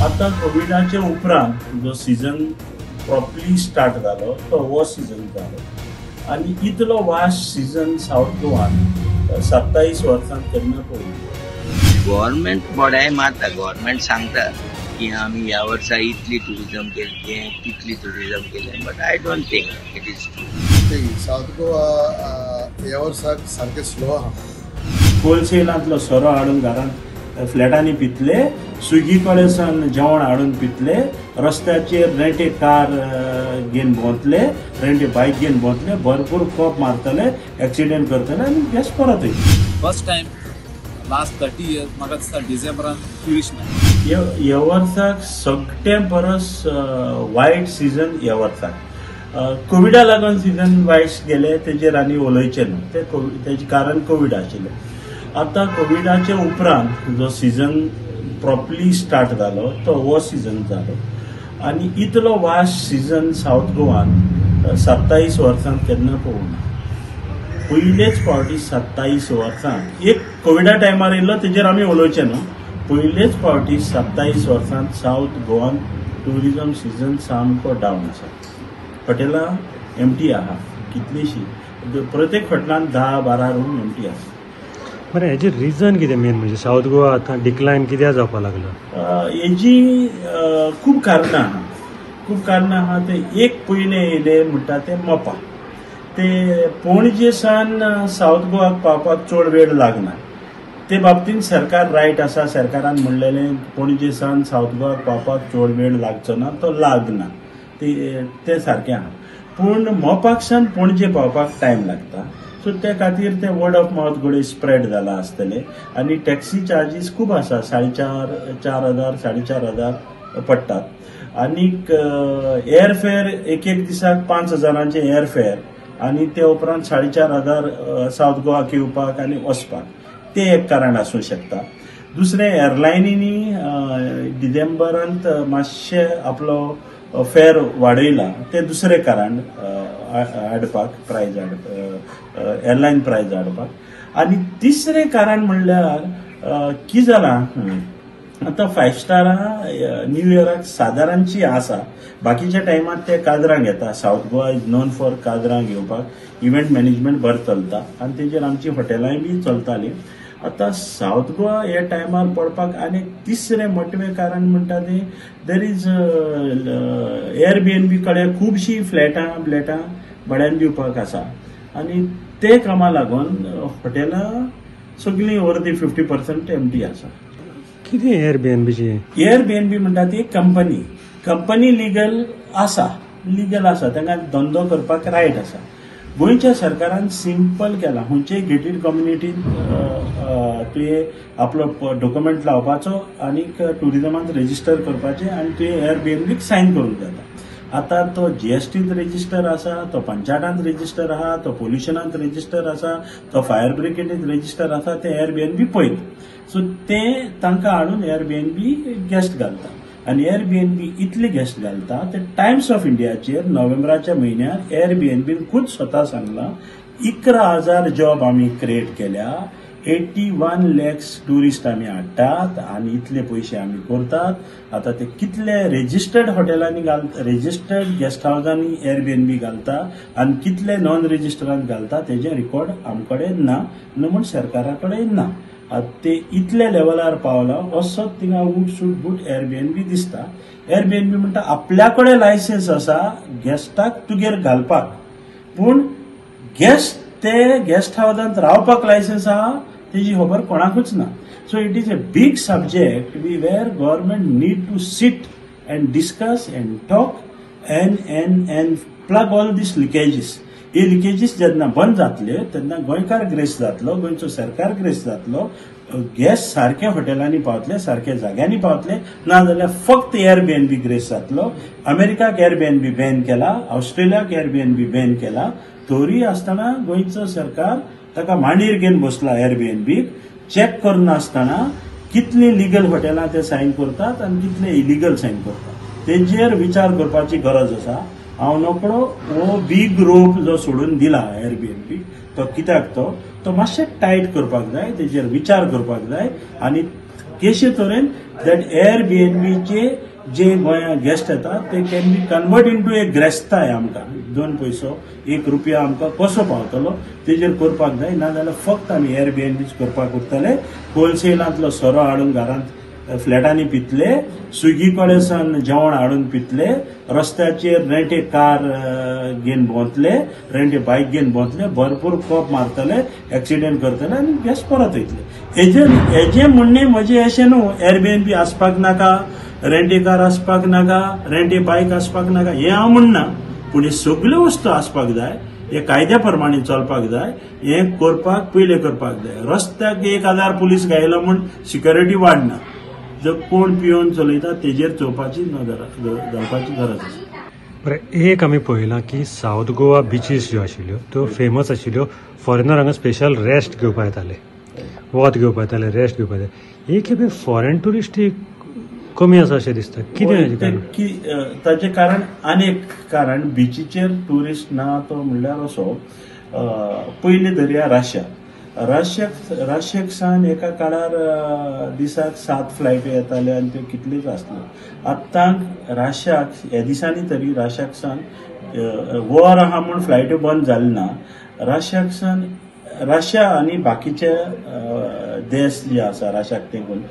आतां कोविडाचे उपरांत जो सीजन प्रॉपरली स्टार्ट जालो तो हो सीजन जालो आनी इतलो वास्ट सीजन सावथ गोवान 27 वर्सां केन्ना पळोवंक. गव्हर्मेंट बडाय मारता, गव्हर्मेंट सांगता की आमी ह्या वर्सा इतली टुरिजम केली, तितली टुरिजम केली, but I don't think it is true. South Goa ह्या वर्साक सारकें स्लो आहा. होलसेलांतलो सोरो हाडून घरांत फ्लॅटांनी पितले, स्विगी कडेन सावन जेवण हाडून पितले, रस्त्याचेर रेंटे कार घेवन भोंवतले, रेंटे बायक घेवन भोंवतले, भरपूर कोप मारतले, एक्सिडेंट करतले आनी गॅस परत वयतले. फर्स्ट टायम लास्ट 30 इयर्स म्हाका दिसता डिसेंबरान ट्युरिस्ट ना. ह्या वर्साक सगळे परस वायट सिजन ह्या वर्साक कोविडा लागून सिजन वायट गेले, तेजेर आनी उलोवचें न्हू, ते तेजें कारण कोवीड आशिल्लें. आतां कोविडाचे उपरांत जो सीजन प्रॉपरली स्टार्ट जालो तो हो सीजन जालो आनी इतलो वास्ट सीजन सावथ गोवान 27 वर्सां केन्ना पळोवंक ना. पयलेच फावटी 27 वर्सां, एक कोविडा टायमार येयल्लो तेजेर आमी उलोवचें न्हू, पयलेच फावटी 27 वर्सां सावथ गोवान ट्युरिजम सीजन सामको डावन आसा. हॉटेलां एमटी आहा कितलीशी, प्रत्येक हॉटेलांत 10-12 रूम एमटी आसा. बरें, हेजें रिजन कितें मेन म्हणजे सावथ गोवा आतां डिक्लायन कित्याक जावपाक लागलो? हेजी खूब कारणां आहा, खूब कारणां आहा. ते एक पयलें येयलें म्हणटा तें मोपा, ते पणजे सावन सावथ गोवाक पावपाक चड वेळ लागना, ते बाबतींत सरकार रायट आसा. सरकारान म्हणलेलें पणजे सावन सावथ गोवाक पावपाक चड वेळ लागचो ना, तो लागना, ते सारकें आहा. पूण मोपाक सावन पणजे पावपाक टायम लागता, सो ते खातीर ते वर्ड ऑफ मावथ घडये स्प्रेड जाला आसतले. आनी टॅक्सी चार्जीस खूब आसा, 4,500, 4,000, 4,500 पडटात. आनीक एअरफेअर एक एक दिसाक 5,000 एअरफेअर आनी ते उपरांत 4,500 सावथ गोवाक येवपाक आनी वचपाक, ते एक कारण आसूं शकता. दुसरें, एअरलायनींनी डिसेंबरांत मातशें आपलो फेर वाडयला, तें दुसरें कारण हाडपाक, प्रायज एअरलायन प्रायज हाडपाक. आनी तिसरें कारण म्हणल्यार कितें जालां, आतां 5 स्टारां न्यू इयराक सादारणशी आसा, बाकीच्या टायमार ते काजरां घेता. South Goa is known for काजरां घेवपाक, इव्हेंट मॅनेजमेंट बरें चलता आनी तेजेर आमची हॉटेलांय बी चलतालीं. आतां सावथ गोवा ह्या टायमार पडपाक आनी तिसरें मोटवें कारण म्हणटा तें there is Airbnb कडेन खुबशीं फ्लॅटां ब्लॅटां भाड्यान दिवपाक आसा आनी ते कामा लागून हॉटेलां सगळीं अर्दी 50% एमटी आसा. कितें एअरबीएनबीची? एअरबीएनबी म्हणटा ती कंपनी, कंपनी लिगल आसा, लिगल आसा, तांकां धंदो करपाक रायट आसा. गोंयच्या सरकारान सिंपल केलां, खंयचेय गेटेड कम्युनिटीन तुवें आपलो डॉक्युमेंट लावपाचो आनीक ट्युरिजमांत रेजिस्टर करपाचें आनी तुवें एअरबीएनबीक सायन करूंक जाता. आतां तो जीएसटींत रेजिस्टर आसा, तो पंचायतांत रेजिस्टर आहा, तो पोल्युशनांत रेजिस्टर आसा, तो फायर ब्रिगेडींत रेजिस्टर आसा, ते एअरबीएनबी पळयता. सो ते तांकां हाडून एअरबीएनबी गेस्ट घालता आनी एअरबीएनबी इतले गेस्ट घालता ते टायम्स ऑफ इंडियाचेर नोव्हेंबराच्या म्हयन्याक एअरबीएनबीन खूद स्वता सांगलां 11,000 जॉब आमी क्रिएट केल्या, 81 लॅक्स ट्युरिस्ट आमी हाडटात आनी इतले पयशे आमी करतात. आतां ते कितले रेजिस्टर्ड हॉटेलांनी घालता, रेजिस्टर्ड गेस्ट हावजांनी एअरबीएनबी घालता आनी कितले नॉन रेजिस्टरान घालता तेजें रिकॉर्ड आम कडेन ना, न्हू म्हूण सरकारा कडेन ना. आतां ते इतले लेवलार पावला असोच थिंगा उट सूट बूट एअरबीएनबी दिसता. एअरबीएनबी म्हणटा आपल्या कडेन लायसन्स आसा गेस्टाक तुगेर घालपाक, पूण गेस्ट ते गेस्ट हावजांत रावपाक लायसन्स आहा तेजी खबर कोणाकूच ना. So it is a big subject we where government need to sit and discuss and talk and and and plug all these leakages. हे लिकेजीस जेन्ना बंद जातले तेन्ना गोंयकार ग्रेस जातलो, गोंयचो सरकार ग्रेस जातलो, गॅस सारके हॉटेलांनी पावतले, सारके जाग्यांनी पावतले, ना जाल्यार फक्त एअरबीएनबी ग्रेस जातलो. अमेरिकाक एअरबीएनबी बॅन केला, ऑस्ट्रेलियाक एअरबीएनबी बॅन केला, तरी आसतना गोंयचो सरकार ताका मांडीर घेवन बसला. एअरबीएनबीक चॅक करनासतना कितलीं लिगल हॉटेलां ते सायन करतात आनी कितले इलिगल सायन करतात तेजेर विचार करपाची गरज आसा. हांव नकळो हो बीग रोप जो सोडून दिला एअरबीएनबी तो कित्याक तो मातशें टायट करपाक जाय, तेजेर विचार करपाक जाय आनी कशे तरेन that एअरबीएनबीचे जे गोंया गेस्ट येता ते can be convert into a ग्रेस्ताय. आमकां 2 पयसो 1 रुपया आमकां कसो पावतलो तेजेर करपाक जाय. नाजाल्यार फक्त आमी एअरबीएनबीच करपाक उरतले. होलसेलांतलो सोरो हाडून घरांत फ्लॅटांनी पितले, स्विगी कडेन जेवण हाडून पितले, रस्त्याचेर रेंटे कार घेवन भोंवतले, रेंटे बायक घेवन भोंवतले, भरपूर कोप मारतले, एक्सिडेंट करतले आनी गॅस परत वयतले. हेजें म्हणणें म्हजें अशें न्हू एअरबीएनबी आसपाक नाका, रेंटे कार आसपाक नाका, रेंटे बायक आसपाक नाका, हें हांव म्हणना. पूण हे सगल्यो वस्तू आसपाक जाय, हे कायद्या प्रमाणे चलपाक जाय. हें करपाक पयलें करपाक जाय. रस्त्याक 1000 पुलीस घायलो म्हूण सिक्युरिटी वाडना. जर कोण पिवन चलयता तेजेर चोवपाची नदर घालपाची गरज आसा. बरें, एक आमी पळयलां की सावथ गोवा बिचीस ज्यो आशिल्ल्यो त्यो फेमस आशिल्ल्यो, फॉरेनर हांगा स्पेशल रेस्ट घेवपाक येताले, वत घेवपाक येताले, रेस्ट घेवपाक येताले. एक खेपे फॉरेन ट्युरिस्ट कमी आसा अशें दिसता. कितें ताचें कारण? आनी एक कारण बिचीचेर ट्युरिस्ट ना तो म्हणल्यार असो, पयलीं धरया रशिया. रशियेक सावन एका काळार दिसाक 7 फ्लायटी येताल्यो आनी त्यो कितल्योच आसल्यो. आतां रशियाक ह्या दिसांनी तरी रशियाक सावन वॉर आहा म्हूण फ्लायट्यो बंद जाल्यो ना. रशियाक सावन रशिया आनी बाकीचे देश जे आसा रशियाक तेंकून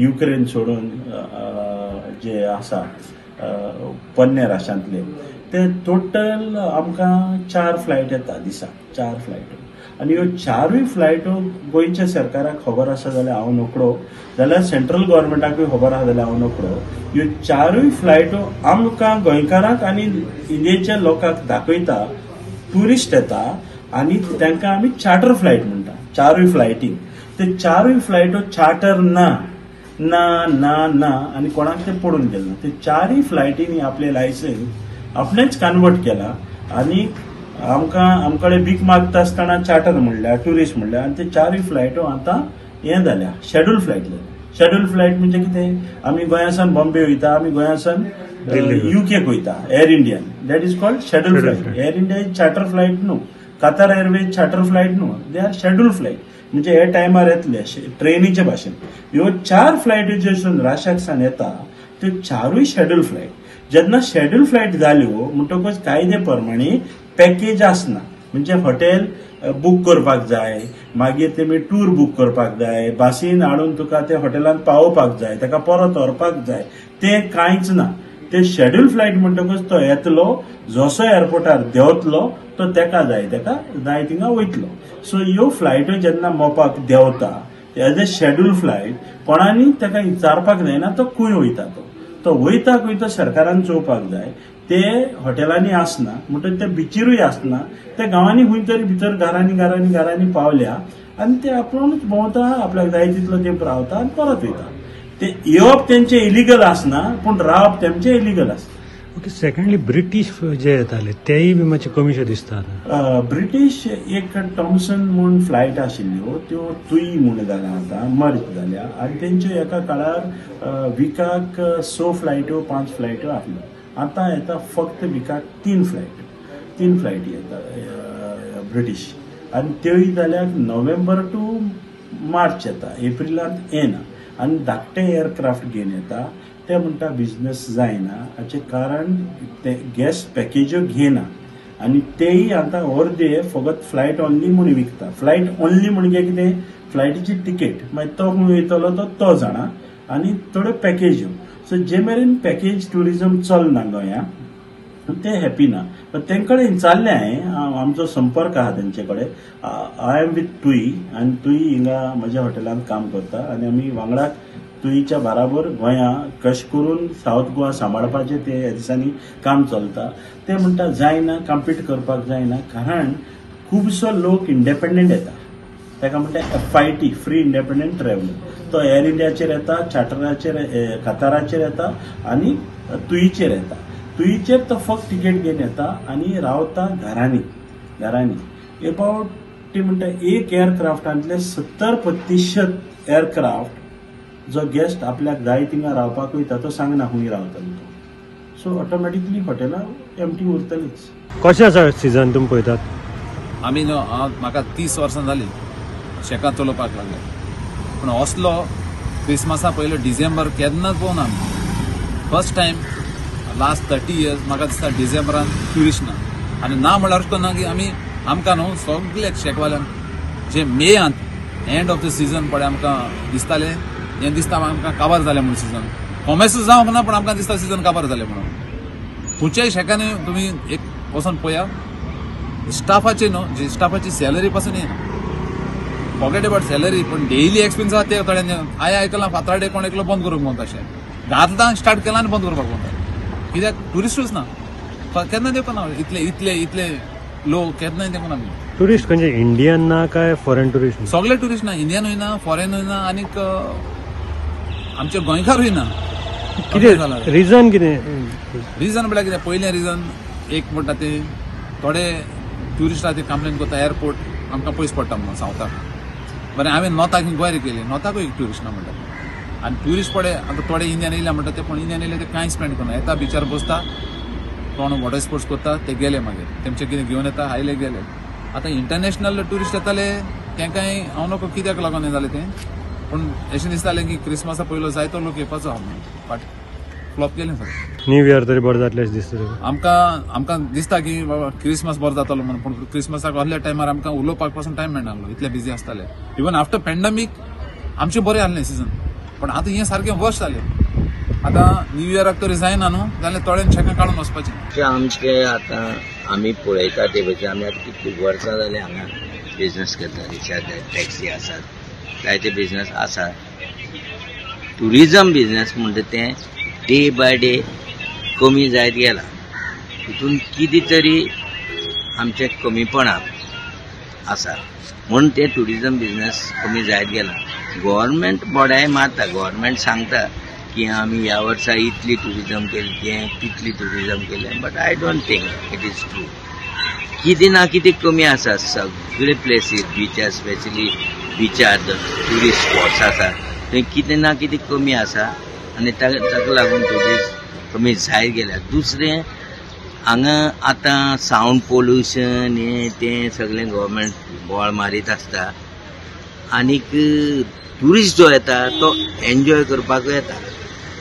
युक्रेन सोडून जे आसा पोन्ने राशांतले ते टोटल आमकां 4 फ्लायट येता दिसाक, 4 फ्लायट्यो. आनी ह्यो 4 फ्लायट्यो गोंयच्या सरकाराक खबर आसा जाल्यार हांव नकळो, जाल्यार सेंट्रल गव्हर्मेंटाकूय खबर आसा जाल्यार हांव नकळो. ह्यो 4 फ्लायट्यो आमकां गोंयकारांक आनी इंडियेच्या लोकांक दाखयता, ट्युरिस्ट येता आनी तांकां आमी चार्टर फ्लायट म्हणटा. 4 फ्लायटींक ते 4 फ्लायट्यो चार्टर ना ना ना ना आनी कोणाक ते पडून गेले ना. ते 4 फ्लायटींनी आपले लायसन्स आपणेच कन्वर्ट केला आनी आमकां आमकडे भीक मागता आसतना चार्टर म्हणल्यार ट्युरिस्ट म्हणल्यार आनी ते 4 फ्लायट्यो आतां हें जाल्या शेड्यूल फ्लायट जाल्या. शेड्यूल फ्लायट म्हणजे कितें, आमी गोंयासान बॉम्बे वयता, आमी गोंयासान युकेक वयता Air Indian, that is called schedule flight. Air India is charter flight न्हू, कतार एअरवेज चार्टर फ्लायट न्हू, they are schedule flight. म्हणजे हे टायमार येतले ट्रेनीचे भाशेन. ह्यो 4 फ्लायट्यो ज्यो राशाक सावन येता त्यो 4 शेड्यूल फ्लायट. जेन्ना शेड्यूल फ्लायट जाल्यो म्हणटकच कायदे प्रमाणे पॅकेज आसना, म्हणजे हॉटेल बूक करपाक जाय, मागीर तेमी टूर बूक करपाक जाय, बसीन हाडून तुका ते हॉटेलांत पावोवपाक जाय, ताका परत व्हरपाक जाय, तें कांयच ना. ते शेड्यूल फ्लायट म्हणटकच तो येतलो, जसो एअरपोर्टार देंवतलो तो तेका जाय तेका जाय थिंगा वयतलो. सो ह्यो फ्लायट्यो जेन्ना मोपाक देंवता एज अ शेड्यूल फ्लायट कोणानी ताका विचारपाक जायना तो खंय वयता. तो वयता खंय तो सरकारान चोवपाक जाय. ते हॉटेलांनी आसना म्हणटकच ते बिचीरूय आसना, ते गांवांनी खंय तरी भितर घरांनी घरांनी घरांनी पावल्या आनी ते आपूणच भोंवता, आपल्याक जाय तितलो तेंप रावता आनी परत वयता. ते येवप तेंचे इलिगल आसना पूण रावप तेमचें इलिगल आसता. ओके, सेकंडली ब्रिटीश जे येताले तेय बी मातशे कमीशे दिसता आतां. ब्रिटीश एक टॉमसन म्हूण फ्लायट आशिल्ल्यो त्यो तुई म्हूण जाल्या आतां मर्ज जाल्या आनी तेंच्यो एका काळार विकाक 6 फ्लायट्यो 5 फ्लायट्यो आसल्यो. आतां येता फक्त विकाक 3 फ्लायट, 3 फ्लायटी येता ब्रिटीश आनी त्योय जाल्यार नोव्हेंबर टू मार्च येता, एप्रिलांत येना. आनी धाकटे एअरक्राफ्ट घेवन येता ते म्हणटा बिजनस जायना हाचें कारण ते गॅस पॅकेज्यो घेना आनी तेय आतां अर्दे फकत फ्लायट ओनली म्हूण विकता. फ्लायट ओनली म्हणजे कितें, फ्लायटीची तिकेट मागीर तो खंय वयतलो तो जाणा आनी थोड्यो पॅकेज्यो. सो जे मेरेन पॅकेज ट्युरिजम चलना गोंयांत ते हॅपी ना. तेंचे कडेन विचारलें हांवें, आमचो संपर्क आहा तेंचे कडेन. I am with तुई आनी तुई हिंगा म्हज्या हॉटेलांत काम करता आनी आमी वांगडाक तुईच्या बराबर गोंया कशें करून सावथ गोवा सांबाळपाचें ते ह्या दिसांनी काम चलता. ते म्हणटा जायना, कम्पीट करपाक जायना कारण खुबसो लोक इंडिपेंडंट येता. ताका म्हणटा FIT, free independent traveller. तो एअर इंडियाचेर येता, चार्टराचेर, कताराचेर येता आनी तुईचेर येता. तुईचेर तो फक्त तिकेट घेवन येता आनी रावता घरांनी घरांनी. एबावट ती म्हणटा एक एअरक्राफ्टांतले 70% एअरक्राफ्ट जो गेस्ट आपल्याक जाय थिंगा रावपाक वयता तो सांगना खंय रावतलो तो. सो ऑटोमॅटिकली हॉटेलां एमटी उरतलीच. कशें आसा सिजन तुमी पळयतात? आमी न्हू हांव म्हाका 30 वर्सां जालीं शेकां चलोवपाक लागले, पूण असलो क्रिसमसा पयलो डिसेंबर केन्नाच पळोवना आमी. फर्स्ट टायम लास्ट 30 इयर्स म्हाका दिसता डिसेंबरान ट्युरिस्ट ना. आनी ना म्हणल्यार अशें ना की आमी आमकां न्हू सगळे शेकवाल्यांक जे मेयांत एंड ऑफ the season पळय आमकां दिसताले, हें दिसता आमकां काबार जालें म्हणून सिजन कॉमेर्स जावंक ना, पूण आमकां दिसता सिजन काबार जालें म्हणून. खंयच्याय शेकांनी तुमी एक वचोन पळया, स्टाफाचे न्हू, जे स्टाफाची सॅलरी पासून येना, फॉगेट अबाउट सॅलरी, पण डेली एक्सपेन्स आसा ते थोड्यांनी हांवें आयकलां फातराडे कोण एकलो बंद करूंक म्हणटा अशें घातलां स्टार्ट केलां आनी बंद करपाक म्हणटा, कित्याक ट्युरिस्टूच ना केन्ना देखून ना इतले इतले इतले लोक केन्नाय देखून आमी. ट्युरिस्ट खंयचे इंडियन ना काय फॉरेन ट्युरिस्ट? सगळे ट्युरिस्ट ना, इंडियनूय ना, फॉरेनूय ना, आनीक आमचे गोंयकारूय ना. कितें रिजन? कितें रिजन म्हळ्यार कितें, पयलें रिजन एक म्हणटा ते थोडे ट्युरिस्ट आहा ते कंप्लेन करता एअरपोर्ट आमकां पयस पडटा म्हणून सावथाक. बरें, हांवें नॉर्थाक इन्क्वायरी केली, नॉर्थाकूय एक ट्युरिस्ट ना म्हणटा. आनी ट्युरिस्ट पळय आतां थोडे इंडियन येयले म्हणटा ते, पूण इंडियन येयले ते कांय स्पेंड करना, येता बिचार बसता, कोण वॉटर स्पोर्ट्स करता ते गेले, मागीर तेमचे कितें घेवन येता आयले गेले. आतां इंटरनॅशनल ट्युरिस्ट येताले तेंकांय हांव नको कित्याक लागून हें जालें तें, पूण अशें दिसतालें की क्रिसमसा पयलो जायतो लोक येवपाचो आहा म्हणून, बट फ्लॉप केलें सगळें. न्यू इयर तरी बरें जातलें अशें दिसता तुका? आमकां आमकां दिसता की बाबा क्रिसमस बरो जातलो म्हणून, पूण क्रिसमसाक असल्या टायमार आमकां उलोवपाक पासून टायम मेळनासलो, इतले बिजी आसताले. इवन आफ्टर पॅन्डमीक आमचें बरें आसलें सिजन, पूण आतां हें सारकें वर्स जालें. आतां न्यू इयराक तरी जायना न्हू जाल्यार थोड्यान शेकां काडून वचपाचें. आमचे आतां आमी पळयता ते भशेन आमी आतां कितलीं वर्सां जालीं हांगा बिजनस करता, रिक्षा टॅक्सी आसात, जायते बिजनस आसा. ट्युरिजम बिजनस म्हणटा तें डे बाय डे कमी जायत गेला. तितून कितें तरी आमचें कमीपणां आसा म्हूण तें ट्युरिजम बिजनस कमी जायत गेला. गव्हर्मेंट बडाय मारता, गव्हर्मेंट सांगता की आमी ह्या वर्सा इतली ट्युरिजम केली, तें तितली ट्युरिजम केलें, but I don't think it is true. कितें ना कितें कमी आसा सगळे प्लेसीस, बिचार स्पेशली बिचार ट्युरिस्ट स्पॉट्स आसा थंय कितें ना कितें कमी आसा आनी ताका लागून ट्युरिस्ट कमी जायत गेल्या. दुसरें हांगा आतां सावंड पोल्युशन हें तें सगळें गव्हर्मेंट बोवाळ मारीत आसता आनीक ट्युरिस्ट जो येता तो एन्जॉय करपाक येता,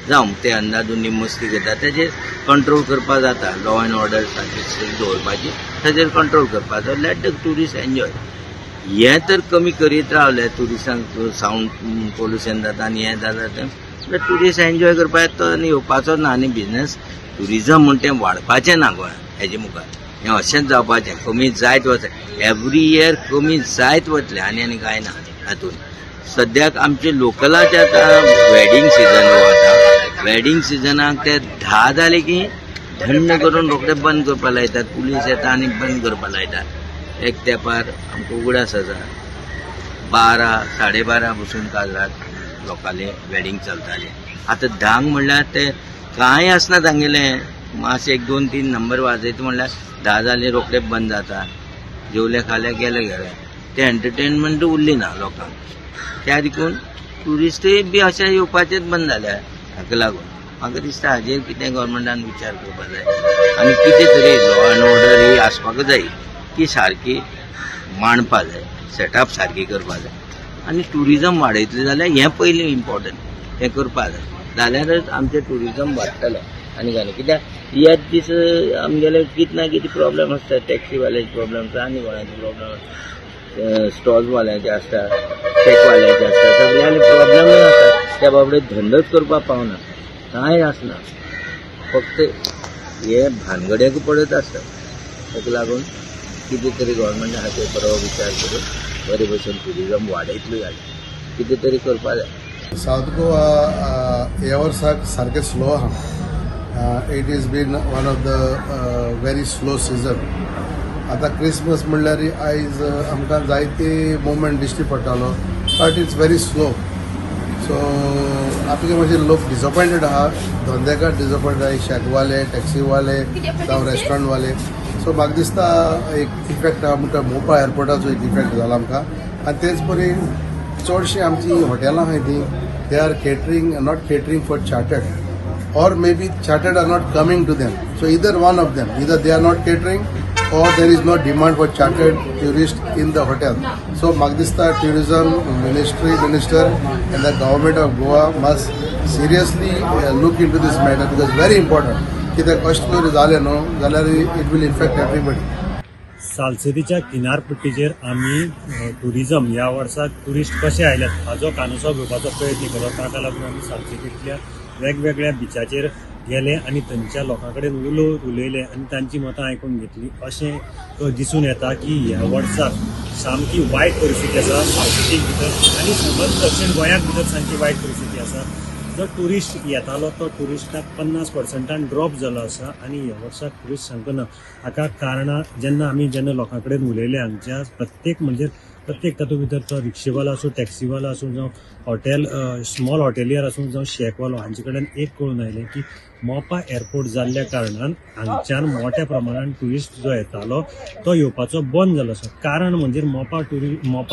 जावं ते अंदाजून मस्ती करता, ताजेर कंट्रोल करपाक जाता. लॉ एंड ऑर्डर सारकें दवरपाची ताजेर कंट्रोल करपाचो, let the tourist enjoy. हें तर कमी करीत रावले ट्युरिस्टांक सावंड पोल्युशन जाता आनी हें जाता तें ट्युरिस्ट एन्जॉय करपाक येता तो आनी येवपाचो ना, आनी बिजनस ट्युरिजम म्हण तें वाडपाचें ना गोंयांत हेजे मुखार. हें अशेंच जावपाचें, कमी जायत वता एवरी इयर कमी जायत वतलें आनी आनी कांय ना हातूंत. सद्याक आमचे लोकलाचे आतां वेडींग सिजन हो आतां, वेडींग सिजनाक ते 10 जाले की थंड करून रोखडे बंद करपाक लायतात, पुलीस येता आनी बंद करपाक लायतात. एक तेंपार आमकां उगडास आसा 12 12:30 बसून काजराक लोकांले वेडींग चलतालें. आतां 10 म्हणल्यार ते कांय आसना तांगेलें, मातशें 1 2 3 नंबर वाजयता म्हणल्यार 10 जाले रोखडे बंद जाता, जेवले खाले गेले घरा, ते एंटरटेनमेंट उरली ना लोकांक. त्या देखून ट्युरिस्टूय बी अशें येवपाचेच बंद जाल्या. हाका लागून म्हाका दिसता हाजेर कितें गव्हर्मेंटान विचार करपाक जाय आनी कितें तरी लॉ एंड ऑर्डर ही आसपाक जाय, ती सारकी मांडपा जाय, सेटअप सारकी करपा जाय आनी ट्युरिजम वाडयतलें जाल्यार हें पयलीं इम्पॉर्टंट तें करपा जाय, जाल्यारच आमचें ट्युरिजम वाडटलें. आनी काय कित्याक याच दीस आमगेले कितें ना कितें प्रॉब्लम आसता, टॅक्सीवाल्याचे प्रॉब्लम आसता आनी कोणाचे प्रॉब्लम आसता, स्टॉल्सवाल्यांचे आसता, टॅकवाल्यांचे आसता, सगळ्यांले प्रॉब्लमूय आसता. त्या बाबडे धंदोच करपाक पावना, कांय आसना, फक्त हे भानगड्याक पडत आसता. ताका लागून कितें तरी गव्हर्मेंटान हाचेर बरो विचार करून बरे भशेन ट्युरिजम वाडयतली जाल्यार कितें तरी करपाक जाय. सावथ गोवा ह्या वर्साक सारकें स्लो आहा. It is been one of the very slow season. आतां क्रिसमस म्हणल्यार आयज आमकां जायते मुवमेंट दिश्टी पडटालो, but it's very slow. So आतां मातशे लोक डिसअपॉयंटेड आहा, धंदेकार डिसअपॉयंटेड आहा, शॅकवाले, टॅक्सीवाले जावं रेस्टॉरंटवाले. सो म्हाका दिसता एक इफेक्ट आहा म्हणटा मोपा एअरपोर्टाचो एक इफेक्ट जाला आमकां. आनी तेच परी चडशीं आमचीं हॉटेलां आहाय तीं they are catering, not catering for chartered, or maybe chartered are not coming to them. So either one of them, either they are not catering Or there is no demand for chartered tourist in the hotel. So म्हाका दिसता tourism ministry minister and the government of Goa must seriously look into this matter because very important. कित्याक कश्ट जर जालें न्हू जाल्यार it will affect everybody. सालसेतीच्या किनारपट्टीचेर आमी tourism ह्या वर्सा ट्युरिस्ट कशे आयल्यात हाजो कानसो घेवपाचो प्रयत्न केलो. ताका लागून आमी सालसेतींतल्या वेगवेगळ्या बिचाचेर गेले आनी थंयच्या लोकां कडेन उलयले आनी तांची मतां आयकून घेतली. अशें दिसून येता की ह्या वर्साक सामकी वायट परिस्थिती आसा सालसेतीक भितर आनी समज दक्षिण गोंयांत भितर सामकी वायट परिस्थिती आसा. जो ट्युरिस्ट येतालो तो ट्युरिस्टाक 50% ड्रॉप जालो आसा आनी ह्या वर्साक ट्युरिस्ट सामको ना. हाका कारणां जेन्ना आमी लोकां कडेन उलयले हांगच्या प्रत्येक म्हणजे प्रत्येक तातूंत भितर तो रिक्षेवालो आसूं, टॅक्सीवालो आसूं, जावं हॉटेल स्मॉल हॉटेलियर आसूं, जावं शॅकवालो, हांचे कडेन एक कळून आयलें की मोपा एअरपोर्ट जाल्ल्या कारणान हांगच्यान मोठ्या प्रमाणान ट्युरिस्ट जो येतालो तो येवपाचो बंद जालो आसा. कारण म्हणजे मोपा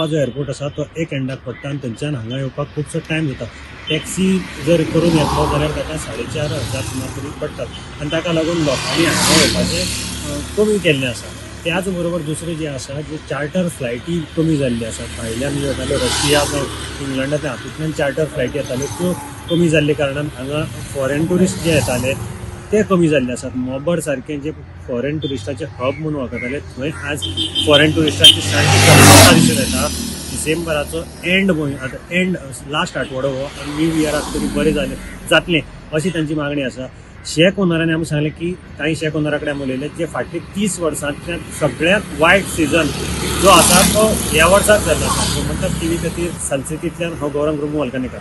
जो एअरपोर्ट आसा तो एक एंडाक पडटा आनी थंयच्यान हांगा येवपाक खुबसो टायम जाता. टॅक्सी जर करून येतलो जाल्यार ताका 4,500 सुमार तरी पडटात आनी ताका लागून लोकांनी हांगा येवपाचें कमी केल्लें आसा. त्याच बरोबर दुसरें जें आसा जे चार्टर फ्लायटी कमी जाल्ली आसा. भायल्यान ज्यो येताल्यो रशिया जावं इंग्लंडांतल्यान हातूंतल्यान चार्टर फ्लायटी येताल्यो त्यो कमी जाल्ले कारणान हांगा फॉरेन ट्युरिस्ट जे येताले ते कमी जाल्ले आसात. मोबर सारकें जे फॉरेन ट्युरिस्टाचे हब म्हणून वळखताले थंय आज फॉरेन ट्युरिस्टांची सामकी कमतरता दिसून येता. डिसेंबराचो एंड आतां एंड लास्ट आठवडो हो आनी न्यू इयराक तरी बरें जातलें अशी तांची मागणी आसा. शॅक ओनरांनी आमी सांगलें की कांय शॅक ओनरा कडेन आमी उलयले जे फाटले 30 वर्सांतल्यान सगळ्यांत वायट सिजन जो आसा तो ह्या वर्साक जाल्लो आसा. गोमंतक टीव्ही खातीर सालसेतींतल्यान हांव गौरंग प्रभू वालकानेकर.